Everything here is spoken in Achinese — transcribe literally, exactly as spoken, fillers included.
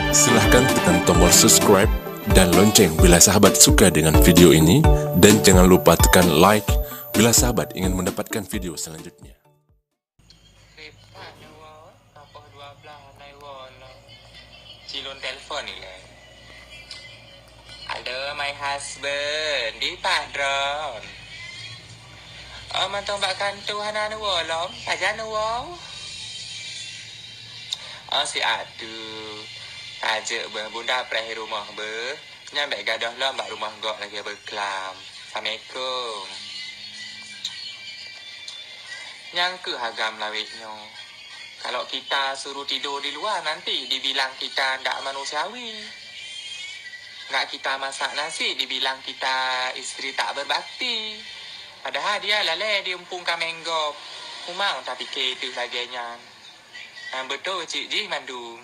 Silahkan tekan tombol subscribe dan lonceng bila sahabat suka dengan video ini, dan jangan lupa tekan like bila sahabat ingin mendapatkan video selanjutnya. Repat nyoe, ka poh dua belas hana iwoe lom. Cilôn telefon ilée. Halo, my husband, dipat droen? Oh, mantong bak kantô hana neuwoe lom, pajan neuwoe? Oh, si Atu. Tajak beuh, bunda preh rumoh beuh. Nyan bék gadôh lom bak rumoh gob lagée beuklam. Assalamualaikum. Nyang keuh agam lawét nyoe. Kalau kita suruh tidur di luar, nanti dibilang kita ndak manusiawi. Nggak kita masak nasi, dibilang kita istri tak berbakti. Padahal dia lalée diumpung kaméng gob. Memang tapike teuh lagée nyan. Nyang beutôi cit jih mandum.